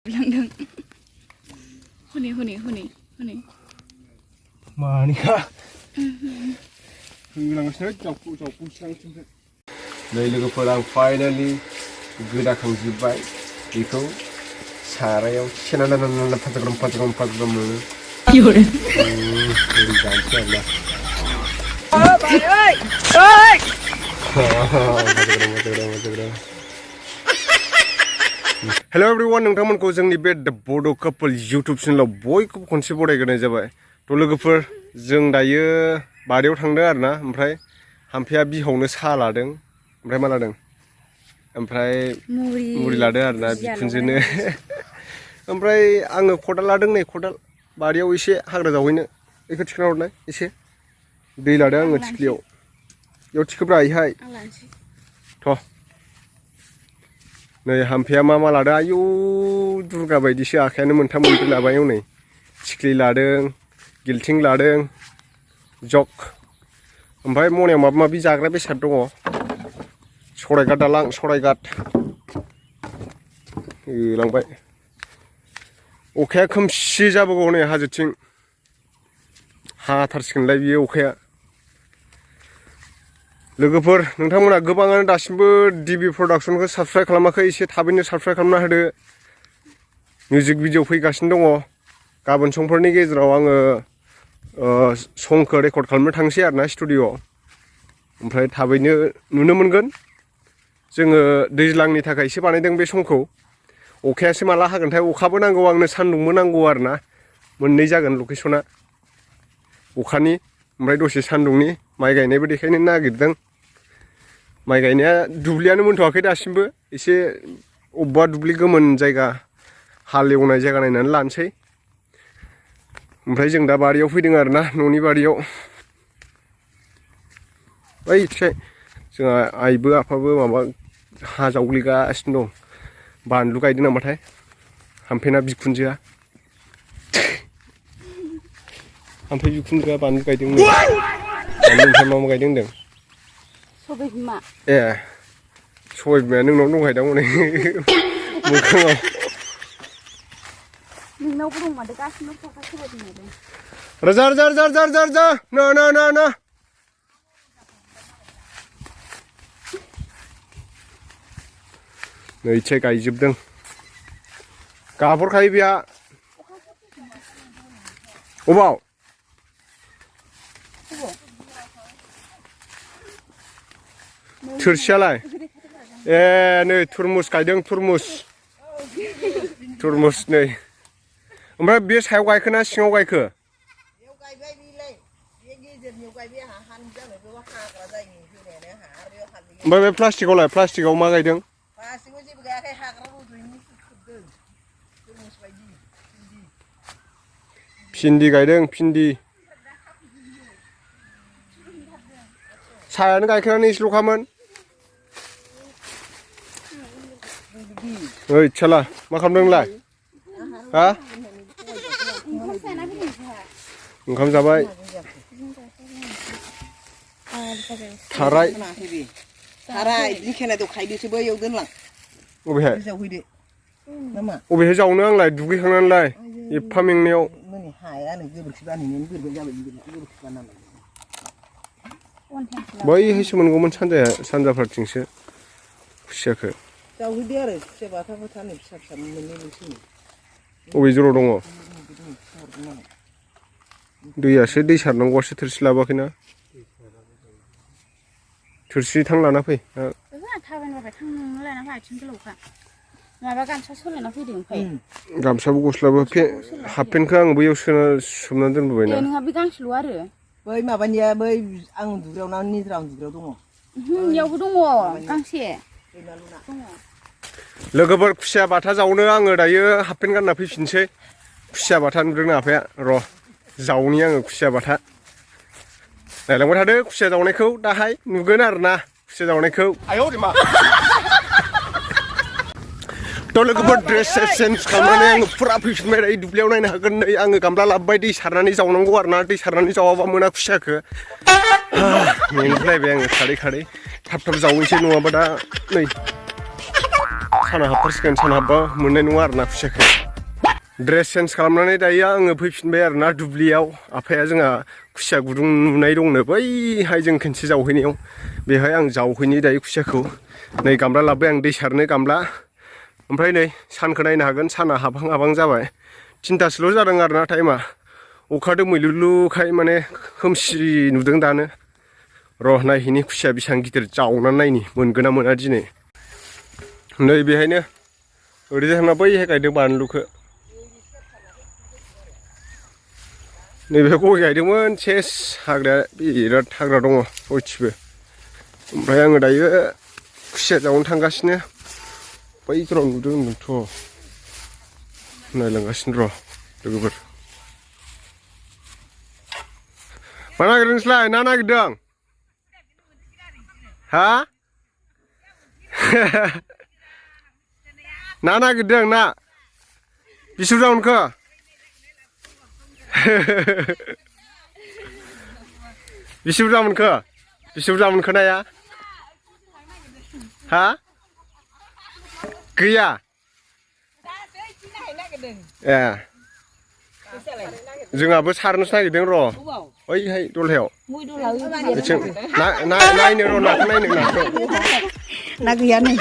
Langdang. Huni. Manika. Langdang jauh siang. नै लोगोफोर आं फाइनाली गोदाखांजोब्बाय बेखौ सारायाव सेनाना फाजाग्राम मोनो जानोसै आरोना हेलो एवरीवन नोंथांमोनखौ जोंनि बे द बड' कपल यूट्यूब चेनेलाव बयखौबो खनसे बरायग्रोनाय जाबाय थ' लोगोफोर जों दायो बारियाव थांदों आरोना ओमफ्राय हाम्फेया बिहावनो साहा लादों ओमफ्राय मा लादों ओमफ्राय मुरि लादों आरोना बिखुनजोनो ओमफ्राय आङो खदाल लादों नै खदाल बारियाव एसे हाग्रा जावहैनो बेखौ थिखोना हरनाय एसे दै लादों आङो थिख्लियाव बेयाव थिखोब्रा इहाय थ' नै हाम्फेया मा लादों आयौ दुर्गा बायदिसो आखायानो मोनथाम मोनब्रै लाबाय नै थिख्लि लादों गिल्थिं लादों जग ओमफ्राय मनायाव माबा माबि जाग्रा बेसाद दङ सरायघाट दालां सरायघाट लांबाय अखाया खोमसि जाबोगौ नै हाजोथिं हाथारसिगोनलाय बियो अखाया लोगोफोर नोंथांमोना गोबाङानो दासिमबो डिबि प्रडाक्सनखौ साबस्क्राइब खालामाखै एसे थाबैनो साबस्क्राइब खालामना होदो मिउजिक भिडिअ फैगासिनो दङ गाबोन समफोरनि गेजेराव आङो संखौ रेकर्ड खालामनो थांसै आरोना स्टुडिअ'आव ओमफ्राय थाबैनो नुनो मोनगोन जोङो दैज्लांनि थाखायसो बानायदों बे समखौ अखायासो माला हागोनथाय अखाबो नांगौ आंनो सान्दुंबो नांगौ आरोना मोननै जागोन लकेसना अखानि ओमफ्राय दसे सान्दुंनि माइ गायनायबो देखायनो नागिरदों माइ गायनाया दुब्लियानो मोनथ'वाखै दासिमबो एसे अबेबा दुब्लि गोमोन जायगा हाल एवनाय जायगा नायनानै लानोसै ओमफ्राय जों दा बारियाव फैदों आरोना न'नि बारियाव बै थिखाय जोंहा आइबो आफाबो माबा हा जावग्लिगासिनो दं बानलु गायदों नामाथाय हाम्फेना बिखुनजोआ हाम्फे बिखुनजोआ बानलु गायदोंमोन बानलु ओमफ्राय मा गायदों होनदों सबाय बिमा ए सबाय बिमाया नोंनाव दंखायदां हनै मोखाङाव नोंनावबो दं माथो गासिबो सबाय बिमा दं रोजा ना नैथिया गायजोबदों गाहरखायो बेहा अबाव थोरसियालाय ए नै तुरमुस गायदों तुरमुस नै ओमफ्राय बे सायाव गायखो ना सिङाव गायखो ओमफ्राय बे प्लास्टिकआवलाय प्लास्टिकआव मा गायदों भिन्दि गायदों भिन्दि सायानो गायखेरानो एसेल'खामोन ओइ फिसाला मा खालामदों नोंलाय हा ओंखाम जाबाय थाराय अबेहाय जावनो आंलाय दुगैखांनानैलाय एफा मेंनायाव बैहायसो मोनगौमोन सानजाफोरथिंसो खुसियाखौ जावहैदो आरो खुसिया बाथाफोर थानो फिसा मोननैल'सो अबे जराव दङ दैयासो दै सारनांगौआसो थोरसि लाबोआखैना थोरसि थां लाना फै थाबायनोबाय थांनो लाना फै आथिं गोलावखा माबा गामसा सोलायना फैदों ओमफ्राय गामसाबो गस्लाबो हाफ पेन्टखौ आं बैयाव सोमनानै दोनबोबायना नोंहा बे गांसेल' आरो बै माबानिया बै आं उन्दुग्रायाव ना निद्रा उन्दुग्रायाव दङ इयावबो दङ गांसे दङ लोगोफोर खुसिया बाथा जावनो आङो दायो हाफ पेन्ट गानना फैफिनसै खुसिया बाथा नुदोंना आफाया र' जावनि आङो खुसिया बाथा नायलांबाय थादो खुसिया जावनायखौ दाहाय नुगोन आरोना खुसिया जावनायखौ थ' लोगोफोर ड्रेस चेन्ज खालामनानै आङो फुरा फैफिनबाय दायो दुब्लियाव नायनो हागोन नै आङो गामला लाबोबाय दै सारनानै जावनांगौ आरोना दै सारनानै जावाबा मोना खुसियाखौ मेंलायबाय आङो खारै थाब जावहैसै नङाबा दा नै साना हाबथारसिगोन सान हाबबा मोननाय नङा आरोना खुसियाखौ ड्रेस चेन्ज खालामनानै दायो आङो फैफिनबाय आरोना दुब्लियाव आफाया जोंहा खुसिया गुदुं नुनाय दंनो बैहाय जों खनसे जावहैनायाव बेहाय आं जावहैनि दायो खुसियाखौ नै गामला लाबोबाय आं दै सारनो गामला ओमफ्राय नै सानखौ नायनो हागोन साना हाबहां हाबहां जाबाय 3थासोल' जादों आरोना टाइमा अखा दोमैलुलुखाय माने खोमसि नुदों दानो र' नायहैनि खुसिया बेसेबां गिदिर जावनानै नायनि मोनगोन ना मोना दिनै नै बेहायनो ओरैजाय थांना बैहाय गायदों बानलुखौ नैबे गय गायदोंमोन सेस हाग्राया बिराद हाग्रा दङ बयथिबो ओमफ्राय आङो दायो खुसिया जावनो थांगासिनो बैफोराव नुदों होनदोंथ' नायलांगासिनो र' लोगोफोर मा नागिरदों नोंसोरलाय ना नागिरदों हा ना नागिरदों ना बिसु जावनखो बिसि बुरजा मोनखो नाया हा गैया ए जोंहाबो सारनोसो नागिरदों र' ओइहाय दलहायाव नायनो र' नाखौ नायनो ना गैया नै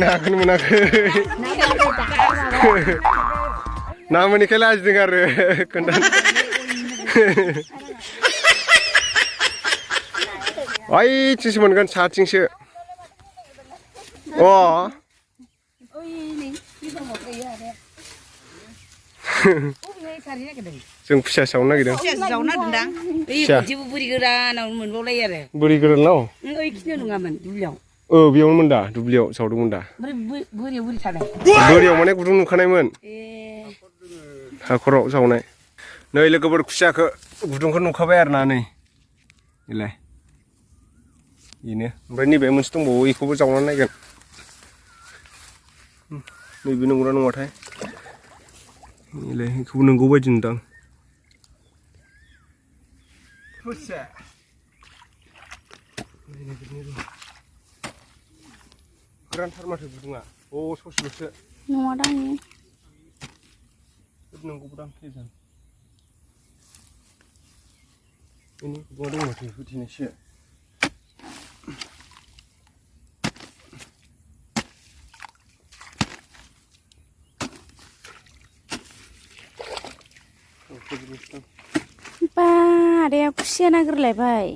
नाखौनो मोनाखै ना मोनैखाय लाजिदों आरो खोन्थानो ओइथिंसो मोनगोन साथिंसो अ जों खुसिया सावनो नागिरदों बुरि गोरानाव मोनबावलायो आरो बुरि गोरानाव ओइखिनियाव नङामोन दुब्लियाव बेयावनोमोन दा दुब्लियाव सावदोंमोन दा बोरियाव बोरि थादों बोरियाव माने गुदुं नुखानायमोन हाखराव जावनाय नै लोगोफोर खुसियाखौ गुदुंखौ नुखाबाय आरोना नै बेलाय बेनो ओमफ्राय नैबे मोनसे दंबावो बेखौबो जावनानै नायगोन नैबे नंगौना नङाथाय बेलाय बेखौबो नंगौ बायदि नुदां गोरानथार माथो गुदुङा ससेल'सो नङा दां नंगौदां थैजान ini guदुङा दं माथो होथेनायसो बा आदाया खुसिया नागिरलायबाय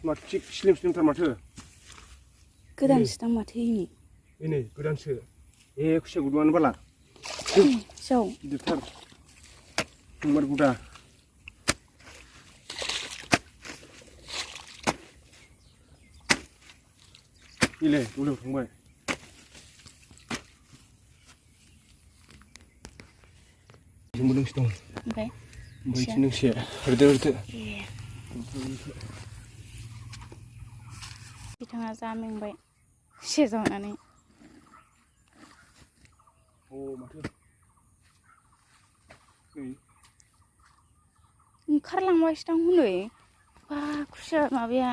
माथो स्लिम स्लिमथार माथो गोदानसो दां माथो नै गोदानसो खुसिया गुदुङानो बाला जाव गिदिरथार नंमार गुदा इले दलायाव थांबाय जोंबो नोंसि दं ओमफ्राय नोंसि हरदो बिथाङा जा मेंबाय खुसिया जावनानै माथो ओंखारलांबायसो दां हनै बा खुसिया माबाया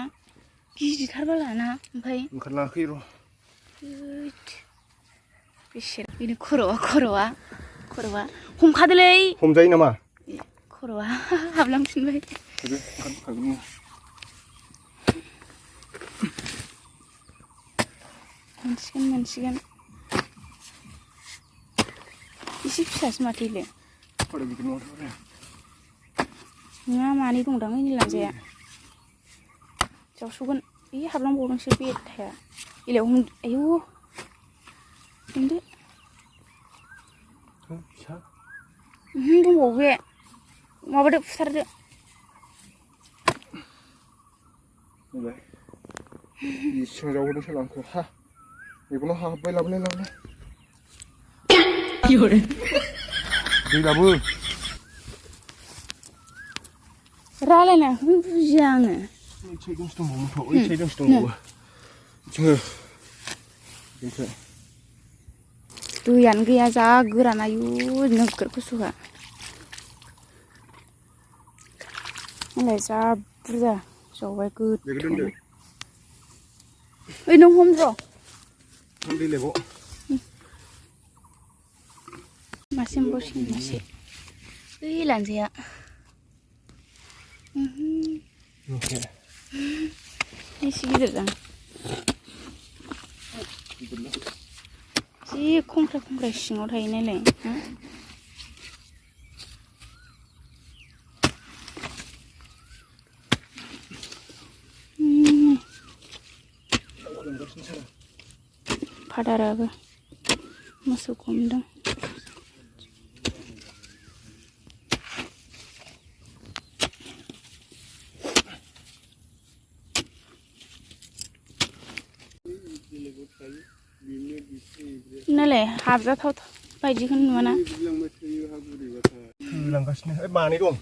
गिदिरथारबा लाना ओमफ्राय ओंखारलाङाखै र' बेसे बेनो खर'आ हमखादोलै हमजायो नामा खर'आ हाबलांफिनबाय मोनसिगोन एसे फिसासो माथो इले नङा मानै दंदां ओइनि लांजाया जावस'गोन हाबलांबावदोंसो बेथाया इलायाव आयौ हमदो दंबावो बे माबादो फुथारदो सिगां जावहरदोंसो आंखौ मेगनाव हाबबाय लाबोलाय दै लाबो रायलायनायखौनो बुजिया आङो दैयानो गैया जा गोरान आयु नोगोर गुसुखा मालाय जा बुरजा जावबाय गोथौनो ओइ नों हम र' दैलायबाव मासे मोनबावसिगोन मासे ओइ लानजाया एसे गिदिरदां जि खंख्रा सिङाव थायो नालाय फादाराबो मोसौ गुमदों नालाय हाबजाथाव बायदिखौनो नुवाना लांगासिनो मानै दं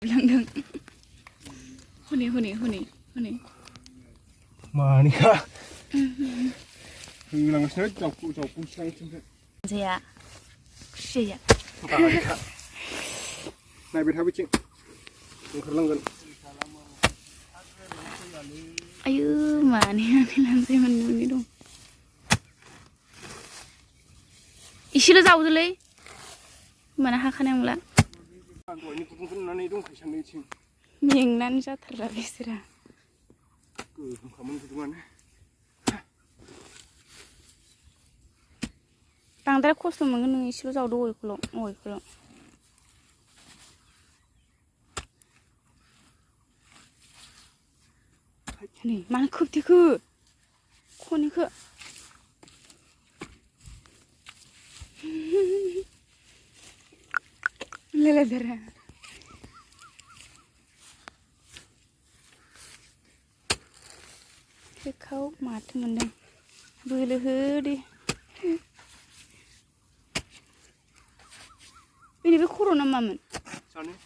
लांदों हनै मानैखा लांगासिनो जावखु सिगांथिंसो जाया खुसिया नायबाय था बिथिं ओंखारलांगोन आयु मानै लानजाय मोननै दं इसेल' जावदोलै होमबाना हाखानाय नंला दहायनि गुदुंखौ नुनानै दंखायो सानदों इथिं मेंनानै जाथारला बिसोरा गोगोमखामोन गुदुङानो बांद्राय खस्थ' मोनगोन नों इसेल' जावदो अयखौल' नै मानो खोबथेखो खनैखो लेलेदेरा बेखौ माथो मोनदों बोलो हो दे बे खर' ना मामोन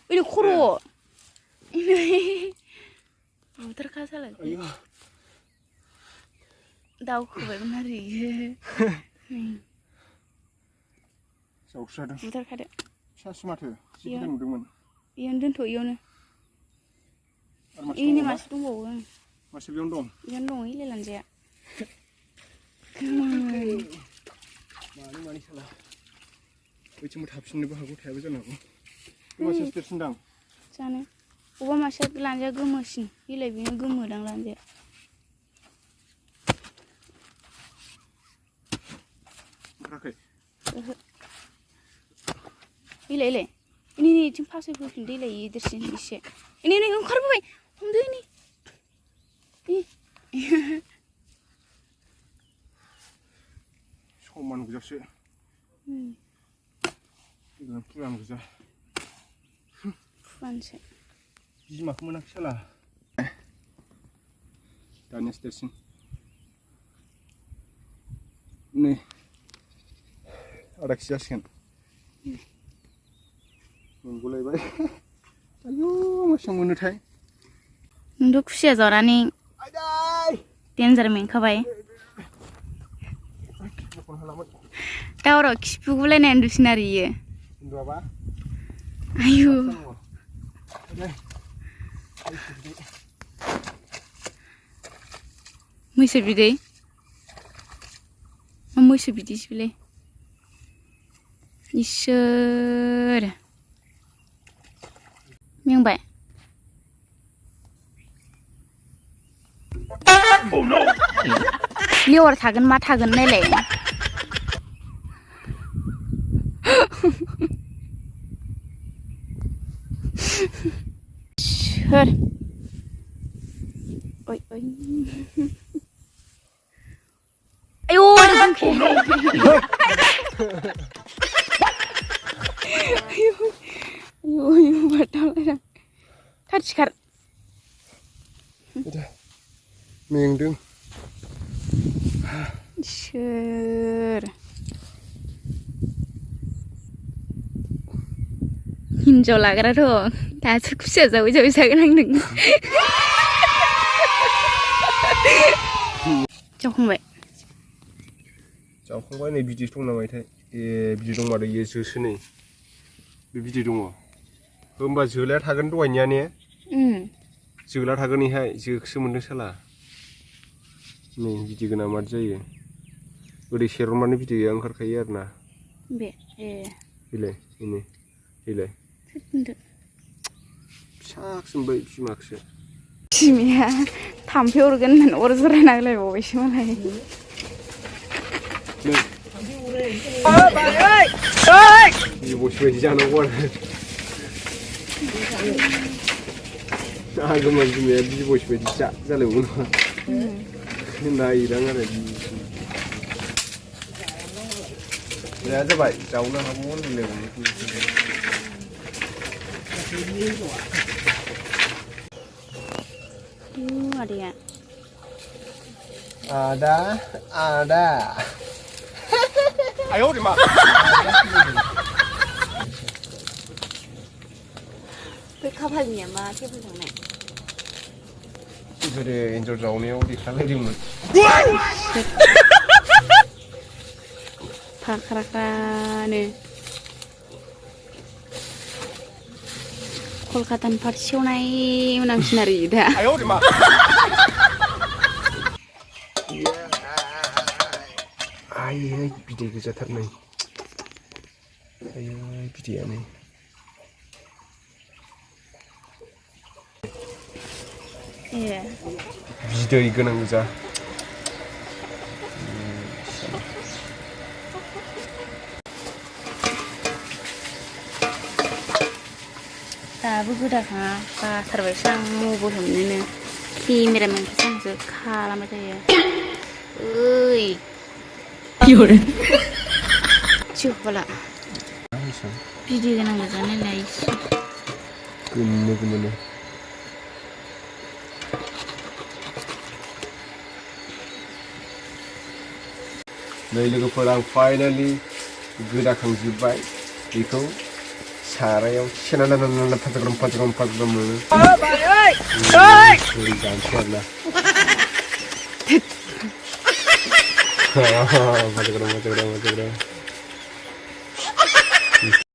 बे खर' बुथारखा सालाय दावखोबायमोन आरो जावस्रादों बुथारखादो फिसासो माथो जि गिदिर नुदोंमोन इयावनो दोनथ' इयावनो इनि मासे दंबावो मासे बेयावनो दं इयावनो दं ओइ लानजाया मानै साला बैथिंबो थाफिननोबो हागौ थायाबो जानो हागौ मासे देरसिनदां जानो अबा मासेया लानजाया गोमोसिन बिलाइ बेनो गोमोदां लानजाया ओंखाराखै ओहो इलाय इनि इथिं फासै फैफिन दैलाय गिदिरसिन एसे इनि ओंखारबोबाय हमदो इनि समान गोजासो फुरान गोजा फुरानसो बिमाखौ मोनाखै साला दानियासो देरसिन नै आधा केजि जासिगोन मोनगलायबाय आयु मोजां मोनोथाय नोंथ' खुसिया जावनानै देन्जार मेंखाबाय दावराव खिफुगुलायनाय उन्दुसिन आरो इयो आयु मैसो बिदै मा मैसो बिदैसो बेलाय इसोर मेंबाय लेवार थागोन मा थागोन नायलाय सोर ओइ आयौ आयौ बारदावलायदां थार सिखार मेंदों सोर हिन्जाव लाग्राथ' दासो खुसिया जावै जागोन आंदों जावखांबाय जावखांबाय नै बिदै दं नामाथाय ए बिदै दं माथो इयो जोसो नै बे बिदै दङ होमबा जोलाया थागोन दहायनिया ने जोला थागोन इहाय जोखोसो मोनदों साला Nih biji kena mat जायो ओरै सेरमानि बिदैया ओंखारखायो आरो ना बे ए बिलाय ini बिलाय थोनदो फिसासिनबाय बिमाखौसो बिमाया थाम्फै अरगोन होननानै अर जरायना होलायबावबायसो मालाय बिब'सो बायदि जानांगौ आरो आगोमा बिमाया बिब'सो बायदि जालायबावो नामा नायदां आरो जाया जाबाय जावनो हागौ होनलायलायबावो adanya ada ayo di mak बै खाफालनिया मा टेबोल थांनाय गोदो एन्जर जावनायाव देखालायदोंमोन फाख्राख्रानो कलकातानि फाट सेवनाय मोनांसिन आरो दा आयै बिदै गोजाथारनै आयै बिदैयानो ए बिदै गोनां गोजा दाबो गोदाखाङा बाथारबायसो आं मबाइल हमनोनो केमेरामेनखौसो आंसो खालामबाय थायो ओइ जोब्बाला बिदै गोनां गोजा नायलाय गोमो गोमोनो नै लोगोफोर आं फाइनालि गोदाखांजोब्बाय बेखौ सारायाव सेना लाना फाजाग्राम मोनो ओरै जानोसै आरोना फाजाग्राम